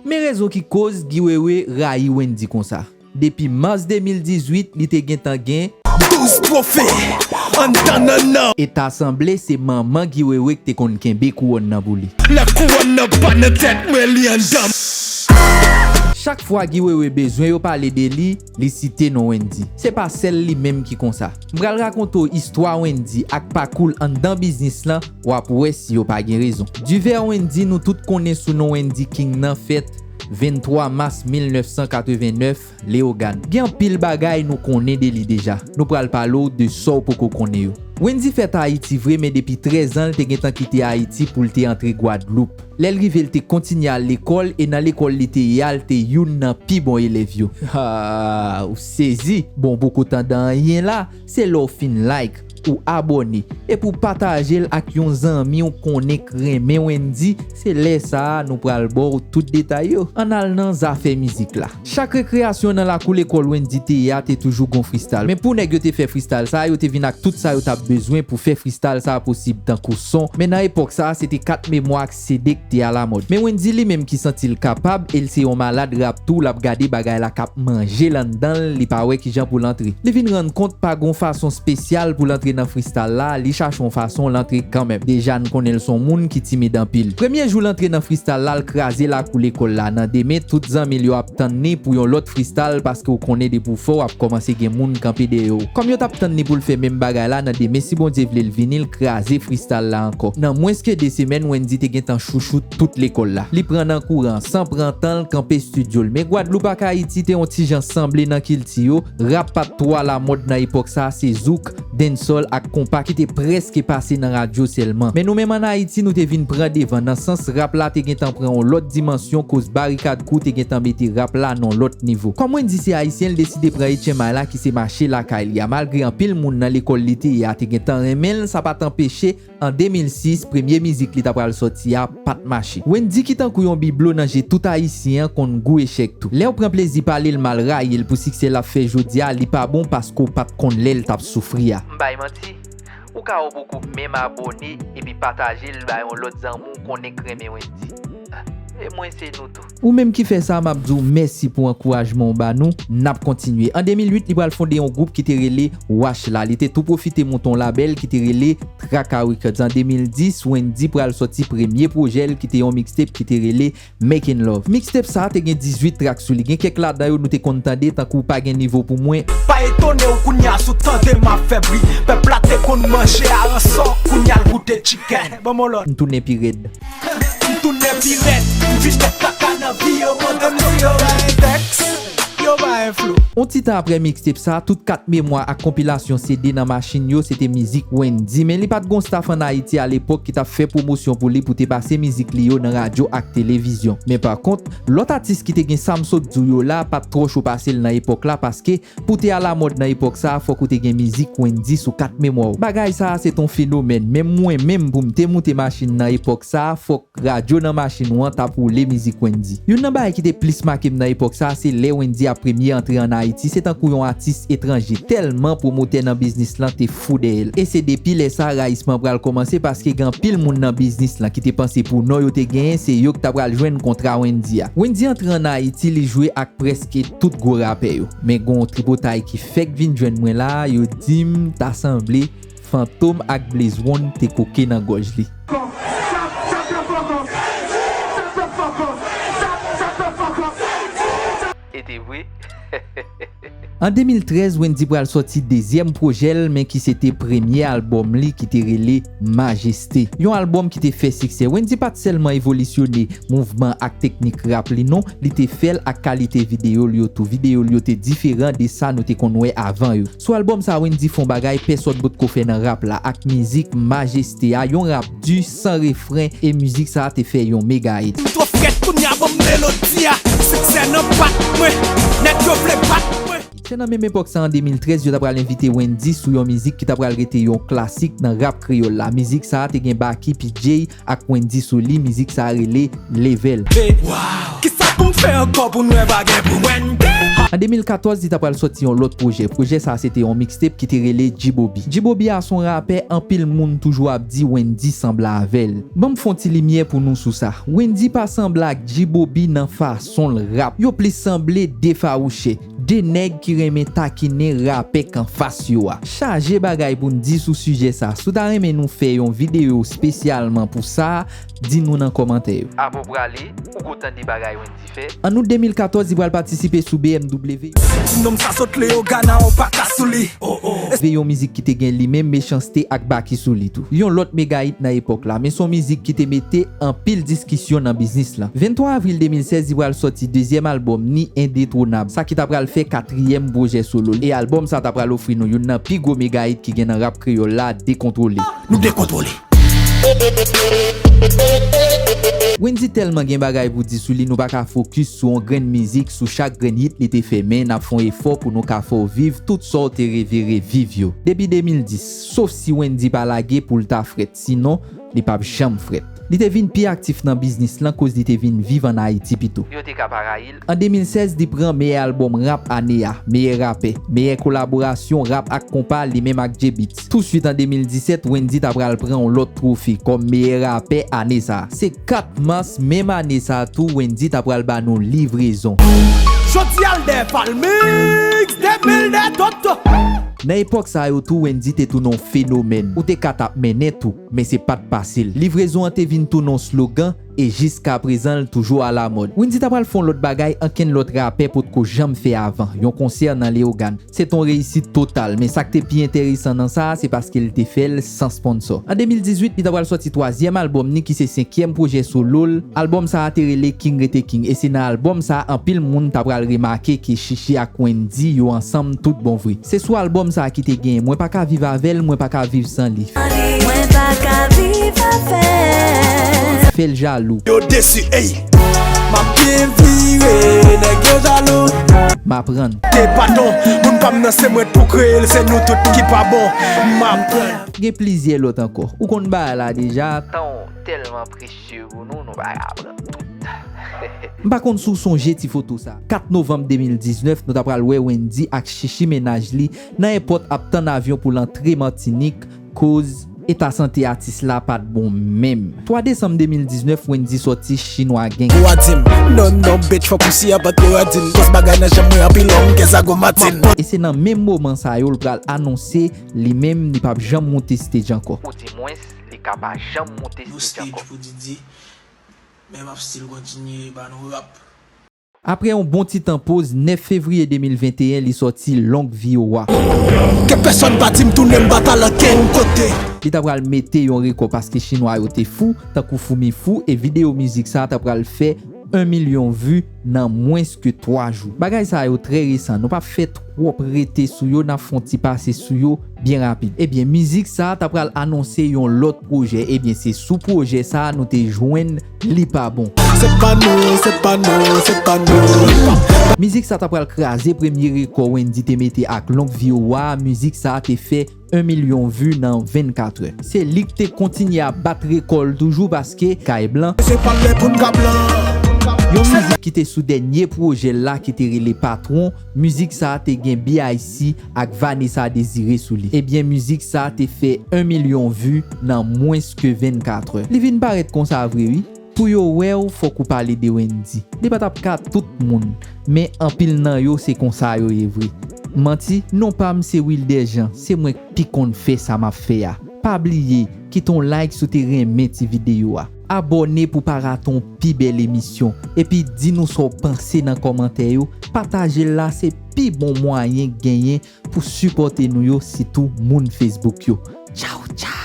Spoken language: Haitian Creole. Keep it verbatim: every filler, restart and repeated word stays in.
Men rezon ki koz Guy Wewe rayi Wendyy konsa. Depi mas de mil dizuit, li te gentan gen douz twofe anndan nannan. E ta sanble se manman Guy Wewe ki te konn kenbe kouwòn nan pou li. Lè kouwòn nan pa nan tèt mwen, li anndan m. Chak fwa Guy Wewe bezwen yo pale de li, li site non Wendyy. Se pa sèl li menm ki konsa. M pral rakonte w istwa Wendyy ak pakou l anndan biznis lan, w ap wè si yo pa gen rezon. Divè Wendyy nou tout konnen sou non Wendyy King nan fèt venntwa mas mil nèf san katreven nèf, Leyogàn. Gen anpil bagay nou konnen de li deja. Nou pral pale w de sa w poko konnen yo. Wendyy fèt Ayiti vre, men depi trèz an, l te gentan kite Ayiti pou l te antre Gwadloup. Lè l rive, l te kontinye al lekòl, e nan lekòl li te ye a, l te youn nan pi bon elèv yo. Ha, ou sezi! Bon, w poko tande anyen la, se lè w fin like, ou abòne, epi w pataje l ak yon zanmi w konnen k renmen Wendyy, se lè sa a nou pral ba w tout detay yo. Ann al nan zafè mizik la. Chak rekreyasyon nan lakou lekòl Wendyy te ye a te toujou gon freestyle. Men pou nèg yo te fè freestyle sa a, yo te vin ak tout sa yo t ap bezwen pou fè freestyle sa a posib, tankou son. Men nan epòk sa a, se te kat memwa ak C D k te alamòd. Men Wendyy li menm ki santi l kapab, e l se yon malad rap tou, l ap gade bagay la k ap manje l anndan l, li pa wè kijan pou l antre. Li vin rann kont pa gon fason espesyal pou l antre nan freestyle la, li chache yon fason l antre kanmenm. Deja n konnen l se yon moun ki timid anpil. Premye jou l antre nan freestyle la, l kraze lakou lekòl la. Nan demen, tout zanmi l yo ap tann li pou yon lòt freestyle, paske w konnen depi w fò, w ap kòmanse gen moun kanpe dèyè w. Kòm yo t ap tann li pou l fè menm bagay la, nan demen, si Bondye vle, l vini, l kraze freestyle la ankò. Nan mwens ke de semèn, Wendyy te gentan chouchoute tout lekòl la. Li pran nan kouran, san pran tan, l kanpe estidyo l. Men Gwadloup ak Ayiti te yon ti jan sanble nan kilti yo, rap pa t twò alamòd nan epòk sa a, se zouk, dancehall ak konpa ki te prèske pase nan radyo sèlman. Men nou menm ann Ayiti, nou te vin pran devan, nan sans rap la te gentan pran yon lòt dimansyon koz Barikad Crew te gentan mete rap la nan yon lòt nivo. Kòm Wendyy se ayisyen, l deside pran H M I la ki se mache lakay li a. Malgre anpil moun nan lekòl li te ye a te gentan renmen l, sa pa t anpeche an de mil sis, premye mizik li ta pral sòti a pa t mache. Wendyy ki tankou yon biblo nan je tout ayisyen an konn gou echèk tou. Lè w pran plezi pale l mal, rayi l pou siksè l ap fè jodi a, li pa bon paske w pa t konn lè l t ap soufri a. M bay manti, ou ka wè w poko menm abòne epi pataje l bay yon lòt zanmi w konnen k renmen Wendyy. E mwen se nou tou. Ou menm ki fè sa, m ap di w mèsi pou ankourajman w ba nou, n ap kontinye. An de mil uit, li pral fonde yon gwoup ki te rele Wash La. Li te tou pwofite monte yon labèl ki te rele Traka Records. An de mil dis, Wendyy pral sòti premye pwojè l ki te yon mixtape ki te rele Making Love. Mixtape sa a te gen dizuit track sou li. Gen kèk ladan yo nou te konn tande, tankou Pa Gen Nivo Pou Mwen. Pa etone w kounya si w tande m ap fè bri. Pèp la te konn manje aransò, kounya l goute chicken. Ban m yon lòt. M tounen pi rèd. M tounen pi rèd, m vin met kaka nan vi yo, mande m si yo bay tèks, yo bay flo. On ti tan apre mixtape sa, tout kat memwa ak konpilasyon C D nan machin yo, se te mizik Wendyy. Men li pa t gon staff ann Ayiti alepòk ki t ap fè pwomosyon pou li pou te pase mizik li yo nan radyo ak televizyon. Men pa kont, lòt atis ki te gen sa m sot di w yo la, pa t twò cho pase l nan epòk la, paske pou te alamòd nan epòk sa a, fòk ou te gen mizik Wendyy sou kat memwa w. Bagay sa a se t on fenomèn. Menm mwen menm, pou m te moute machin nan epòk sa a, fòk radyo nan machin ou an t ap woule mizik Wendyy. Youn nan bagay ki te plis make m nan epòk sa a, se lè Wendyy ap premye antre ann Ayiti, se tankou yon atis etranje, tèlman pwomotè nan biznis lan te fou dèyè l. E se depi lè sa a, rayisman pral kòmanse, paske gen anpil moun nan biznis lan ki te panse pou non yo te genyen, se yo ki ta pral jwenn kontra Wendyy a. Wendyy antre ann Ayiti, li jwe ak prèske tout gwo rapè yo. Men gen yon tripotay ki fèk vin jwenn mwen la a, yo di m ta sanble Fantom ak Blaze One te koke nan gòj li. E te vre. An de mil trèz, Wendyy pral sòti dezyèm pwojè l, men ki se te premye albòm li ki te rele Majesté. Yon albòm ki te fè siksè. Wendyy pa t sèlman evolisyone mouvman ak teknik rap li non, li te fè l ak kalite videyo l yo tou. Videyo l yo te diferan de sa nou te konn wè avan yo. Sou albòm sa, Wendyy fè yon bagay pèsòn potko fè nan rap la ak mizik Majesté a, yon rap di, san refren, e mizik sa te fè yon mega hit. M twò frèt kounya, ban m melodi a. Siksè nan pat mwen, nèg yo vle bat mwen. Se nan menm epòk sa, an de mil trèz, yo ta pral envite Wendyy sou yon mizik ki ta pral rete yon klasik nan rap kreyòl la. Mizik sa te gen Baky, P J ak Wendyy sou li. Mizik sa rele Level. Kisa pou m fè ankò pou n wè pa gen pou Wendyy? An de mil katòz, li ta pral sòti yon lòt pwojè. Pwojè sa a se te yon mixtape ki te rele G-Bobby. G-Bobby a se yon rapè anpil moun toujou ap di Wendyy sanble avè l. Ban m fè yon ti limyè pou nou sou sa. Wendyy pa sanble ak G-Bobby nan fason l rap. Yo plis sanble de fawouchè. De nèg ki renmen takinen rapè k anfas yo a. Chaje bagay pou n di sou sijè sa. Si w ta renmen nou fè yon videyo espesyalman pou sa, di nou nan kòmantè yo. Avan w prale, ou gon tande bagay Wendyy fè? An out de mil katòz, li pral patisipe sou B M W. Ti nonm sa sot Leyogàn, ou pa ka sou li. Oh, oh. Ve yon mizik ki te gen li menm Mechanste ak Baky sou li tou. Yon lòt mega hit nan epòk la, men se yon mizik ki te mete anpil diskisyon nan biznis lan. Venntwa avril de mil sèz, li pral sòti dezyèm albòm ni, Endetwonab, sa ki ta pral fè katriyèm pwojè solo l. E albòm sa ta pral ofri nou youn nan pi gwo mega hit ki gen nan rap kreyòl la, Dekontwole. Nou dekontwole. Wendyy tèlman gen bagay pou di sou li, nou pa ka fokis sou yon grenn mizik, sou chak grenn hit li te fè, men n ap fè yon efò pou nou ka fè w viv tout sa w te reve reviv yo. Depi de mil dis, sof si Wendyy pa lage pou l ta frèt, sinon, li p ap janm frèt. Li te vin pi aktif nan biznis lan koz li te vin viv ann Ayiti pito. Yo te ka pa rayi l. An de mil sèz, li pran meyè albòm rap ane a, meyè rapè, meyè kolaborasyon rap ak konpa li menm ak J-Beatz. Touswit an de mil disèt, Wendyy ta pral pran yon lòt twofe kòm meyè rapè ane sa a. Se kat mas menm ane sa a tou, Wendyy ta pral ba nou Livrezon. Jodi a l dèyè Falmix, de mil de toto. Nan epòk sa yo tou, Wendyy te tounen yon fenomèn. Ou te ka t ap mennen tou, men se pa t pase l. Livrezon an te vin tounen yon slogan, e jiskaprezan l toujou alamòd. Wendyy ta pral fè yon lòt bagay ankenn lòt rapè potko janm fè avan, yon konsè nan Leyogàn. Se t on reyisit total, men sa k te pi enteresan nan sa a, se paske l te fè l san sponsò. An de mil dizuit, li ta pral sòti twazyèm albòm ni ki se senkyèm pwojè solo l. Albòm sa a te rele King Rete King, e se nan albòm sa a anpil moun ta pral remake ke Chichi ak Wendyy yo ansanm tout bon vre. Se sou albòm sa a ki te gen Mwen pa ka viv avè l, mwen pa ka viv san li. Mwen pa ka viv avè l. Fè l jalou. Yo desi, ey. M ap byen vire, nèg yo jalou. M aprann. Te padon, moun pa m nan se mwen t pou kreye l, se nou tout ki pa bon. M aprann. Gen plizyè lòt ankò. Ou konn bagay la deja. Tan w tèlman presye pou nou, nou pa ka pran tout. M pa konn si w sonje ti foto sa. Kat novanm de mil diznèf, nou ta pral wè Wendyy ak Chichi mennaj li nan èpòt ap tann avyon pou l antre Matinik, koz eta sante atis la pa t bon menm. Twa desanm de mil diznèf, Wendyy sòti Chinwa Gang. Ou a di m, non, non, bitch, fòk ou si abat ou a di m, kòs bagay nan janm mwen anpil lòm gen zago matin. E se nan menm moman sa yo l pral anonse li menm li p ap janm moute stage ankò. Ou di mwens, li ka pa janm moute stage ankò. Pou Didi, men m ap still kontinye ba nou rap. Apre yon bon ti tan poz, nèf fevriye de mil venteyen, li sòti Long Vi Owa. Ke pèsonn pa di m tounen m pa t al ankenn kote. Li ta pral mete yon rekò paske Chinwa yo te fou, tankou foumi fou, e videyo mizik sa a ta pral fè yon milyon vi nan mwens ke twa jou. Bagay sa yo trè resan, nou p ap fè twòp rete sou yo, n ap fè yon ti pase sou yo byen rapid. Ebyen, mizik sa a ta pral anonse yon lòt pwojè. Ebyen, se sou pwojè sa a nou te jwenn Li Pa Bon. Se pa nou, se pa nou, se pa nou. Mizik sa ta pral kraze premye rekò Wendyy te mete ak Long Vi Owa. Mizik sa a te fè yon milyon vi nan vennkatrè. Se li k te kontinye ap bat rekò l toujou paske Kay Blan. Se pa lè pou n ka blan. Yon mizik ki te sou dènye pwojè l la ki te rele Patwon, mizik sa a te gen B I C ak Vanessa Désiré sou li. Ebyen, mizik sa a te fè yon milyon vi nan mwens ke vennkatrè. Li vin parèt konsa vre wi. Pou yo wè w, fòk ou pale de Wendyy. Li pa t ap ka tout moun, men anpil nan yo se konsa yo ye vre. Manti, non pa m se Wilder Jean, se mwen k pi konn fè sa m ap fè a. Pa bliye, kite yon like si w te renmen ti videyo a. Abòne pou w pa rate yon pi bèl emisyon. Epi di nou sa w panse nan kòmantè yo. Pataje l la, se pi bon mwayen k genyen pou sipòte nou yo, sitou moun Facebook yo. Tchaw, tchaw!